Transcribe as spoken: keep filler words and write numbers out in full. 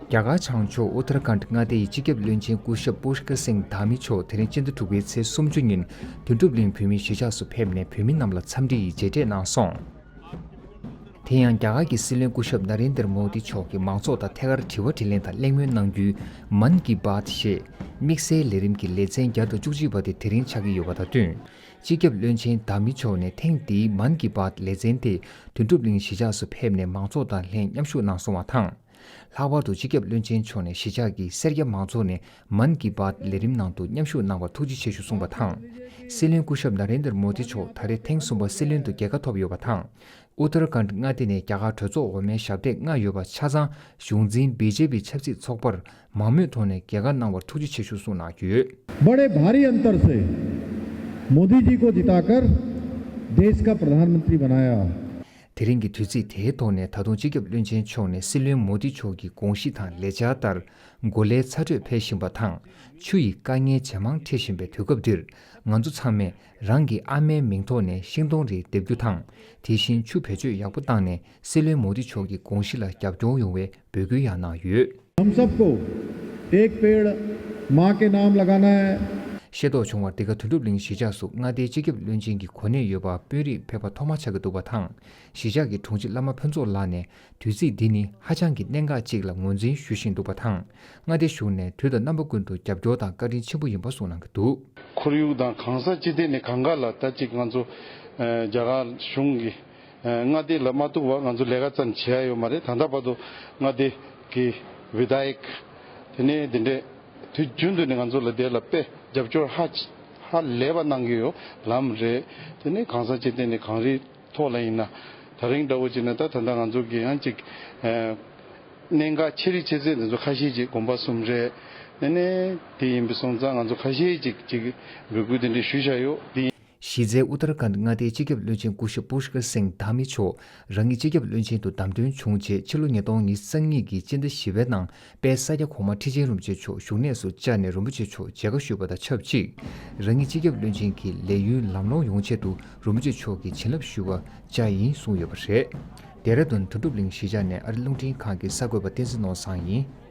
རྒྱ་གར་བྱང་ཕྱོགས་ཨུ་ཏར་ཁཱན་མངའ་སྡེ་ཡི་སྤྱི་ཁྱབ་བློན་ཆེན་སྐུ་ཞབས་པུཤ་ཀར་སིང་དྷ་མི་མཆོག་དེ་རིང་སྤྱི་ཟླ་དྲུག་པའི་ཚེས་སུམ་ཅུ་ཉིན་དོན་གྲུབ་གླིང་བོད་མིའི་གཞིས་ཆགས་སུ་ཕེབས་ནས་བོད་མི་རྣམས་ལ་འཚམས་འདྲི་ཡི་མཇལ་འཕྲད་གནང་སོང་། དེ་ཡང་རྒྱ་གར་གྱི་སྲིད་བློན་སྐུ་ཞབས་ན་རེན་དར་མོ་དི་མཆོག་གིས་མང་ཚོགས་དང་ཐད་ཀར་དྲི་བ་དྲིས་ལན་དང་གླེང་མོལ་གནང་རྒྱུའི་མན་གྱི་བཱད་ཞེས་དམིགས་བསལ་ལས་རིམ་གྱི་ལེ་ཚན་བརྒྱ་དང་བཅུ་གཅིག་པ་དེ་དེ་རིང་ཆགས་ཀྱི་ཡོད་པ་དང་བསྟུན། སྤྱི་ཁྱབ་བློན་ཆེན་དྷ་མི་མཆོག་ནས་ཐེངས་འདིའི་མན་གྱི་བཱད་ལེ་ཚན་དེ་དོན་གྲུབ་གླིང་གཞིས་ཆགས་སུ་ཕེབས་ནས་མང་ཚོགས་དང་ལྷན་མཉམ་ཞུགས་གནང་སོང་བ་དང་། ལྷག་པར་དུ་སྤྱི་ཁྱབ་བློན་ཆེན་མཆོག་ནས་གཞིས་ཆགས་ཀྱི་སེར་སྐྱ་མང་ཚོགས་ནས་མན་གྱི་བཱད་ལས་རིམ་ནང་དུ་མཉམ་ཞུགས་གནང་བར་ཐུགས་རྗེ་ཆེ་ཞུ་གསུངས་པ་དང་། སྲིད་བློན་སྐུ་ཞབས་ན་རེན་དར་མོ་དི་མཆོག་ད་རེས་ཐེངས་གསུམ་པ་སྲིད་བློན་དུ་རྒྱལ་ཁ་ཐོབ་ཡོད་པ་དང་། ཨུ་ཏར་ཁཱན་མངའ་སྡེ་ནས་རྒྱ་གར་གྲོས་ཚོགས་འོག་མའི་ཞབས་སྟེགས་ལྔ་ཡོད་པ་ཆ་ཚང་གཞུང་འཛིན་བི་ཇེ་པི་ཆབ་སྲིད་ཚོགས་པར་མང་མོས་ཐོག་ནས་རྒྱལ་ཁ་གནང་བར་ཐུགས་རྗེ་ཆེ་ཞུ་གསུངས་གནང་ཡོད། बड़े भारी अंतर से मोदी जी को जिताकर देश का प्रधानमंत्री बनाया। དེ་རིང་གི་དུས་ཚིགས་དེའི་ཐོག་ནས་ད་དུང་སྤྱི་ཁྱབ་བློན་ཆེན་མཆོག་ནས་སྲིད་བློན་མོ་དི་མཆོག་གི་དགོངས་གཞི་དང་ལས་འཆར་ལྟར་གོ་ལའི་ཚ་དྲོད་འཕེལ་བཞིན་པ་དང་ཆུ་ཡི་དཀའ་ངལ་ཇེ་མང་འཕྲད་བཞིན་པའི་དུས་སྐབས་འདིར་ང་ཚོ་ཚང་མས་རང་གི་ཨ་མའི་མིང་ཐོག་ནས་ཤིང་སྡོང་རེ་འདེབས་རྒྱུ་དང་། དེ་བཞིན་ཆུ་བེད་སྤྱོད་ཡག་པོ་བཏང་ནས་སྲིད་བློན་མོ་དི་མཆོག་གི་དགོངས་གཞི་ལ་རྒྱབ་སྐྱོར་ཡོང་བའི་འབོད་སྐུལ་ཡང་གནང་ཡོད། हम सबको एक पेड़ माँ के नाम लगाना है। ཤེས་རྟོགས་བྱུང་བར་འདི་ག་དོན་གྲུབ་གླིང་གཞིས་ཆགས་སུ་མངའ་སྡེའི་སྤྱི་ཁྱབ་བློན་ཆེན་གྱི་གོ་གནས་ཡོད་པ་དཔོན་རིགས་ཕེབས་པ་ཐོག་མ་ཆགས་ཀྱི་འདུག་པ་དང་། གཞིས་ཆགས་ཀྱི་དྲུང་ཆེ་བླ་མ་ཕུན་ཚོགས་ལགས་ནས་དུས་ཚིགས་འདི་ནི་ཧ་ཅང་གི་གནད་འགག་ཅིག་ལ་ངོས་འཛིན་ཞུ་བཞིན་འདུག་པ་དང་། མངའ་སྡེ་གཞུང་ནས་དུས་དང་རྣམ་པ་ཀུན་ཏུ་རྒྱབ་སྐྱོར་དང་བཀའ་དྲིན་ཆེན་པོ་ཡིན་པ་གསུངས་གནང་གི་འདུག། ཁོར་ཡུག་དང་གང་ཟག་སྤྱི་སྟེང་ནས་གང་ག་ལ་ད་ཅིག་ང་ཚོ་ཨ་རྒྱ་གར་གཞུང་གི་ཨ་མངའ་སྡེ་ལ་མ་གཏུགས་པར་ང་ཚོ་ལས་ཀ་རྩ་ནས་བྱེད་ཡ་ཡོད་མ་རེད། ད་ལྟ་བར་དུ་མངའ་སྡེ་གི་བི་དྷ་ཡིག་དེ་ནས་དེ་འདྲས་དུས་རྒྱུན་དུ་ནས་ང་ཚོ་ལ་དེ་ལ་དཔེ་རྒྱབ་སྐྱོར་ཧ་ཧ་ལས་པ་གནང་གི་ཡོད་ལམ་རེད། དེ་ནས་གང་ཟག་སྤྱི་སྟེང་ནས་གངས་རིའི་ཐོག་ལ་ཡིན་ན་ད་རིང་འདྲ་བོ་བྱས་ན་ད་ད་ལྟ་ང་ཚོ་གི་ཡང་ཅིག་ཨ་གནད་འགག་ཆེ་རིགས་ཆེ་ཚད་དེ་ཚོ་ཁ་ཤས་ཅིག་དགོན་པ་གསུམ་རེད། དེ་ནས་དེ་ཡིན་པ་སོང་ཙང་ང་ཚོ་ཁ་ཤས་ཅིག་ཅིག་འབོད་སྐུལ་དེ་འདྲས་ཞུས་བཞག་ཡོད། དེ་ཡིན། གཞི་རྩའི་ཨུ་ཏར་ཁཱན་མངའ་སྡེའི་སྤྱི་ཁྱབ་བློན་ཆེན་སྐུ་ཞབས་པུཤ་ཀར་སིང་དྷ་མི་མཆོག་རང་ཉིད་སྤྱི་ཁྱབ་བློན་ཆེན་དུ་བདམས་ཐོན་བྱུང་རྗེས་ཕྱི་ལོ་ཉིས་སྟོང་ཉེར་གཉིས་ཀྱི་སྤྱི་ཟླ་བཞི་པའི་ནང་དཔལ་ས་སྐྱ་གོང་མ་ཁྲི་ཆེན་རིན་པོ་ཆེ་མཆོག་བཞུགས་གནས་སུ་བཅར་ནས་རིན་པོ་ཆེ་མཆོག་མཇལ་ཁ་ཞུས་པ་དང་ཆབས་ཅིག། རང་ཉིད་སྤྱི་ཁྱབ་བློན་ཆེན་གྱི་ལས་ཡུན་ལམ་ལྷོང་ཡོང་ཆེད་དུ་རིན་པོ་ཆེ་མཆོག་གི་བྱིན་རླབས་ཞུ་བར་བཅར་ཡིན་གསུངས་ཡོད་པ་རེད། ལྡེ་ར་ལྡུན་དོན་གྲུབ་གླིང་གཞིས་ཆགས་ནས་ཨ་རི་རླུང་འཕྲིན་ཁང་གི་གསར་འགོད་པ་བསྟན་འཛིན་ནོར་བཟང་ཡིན།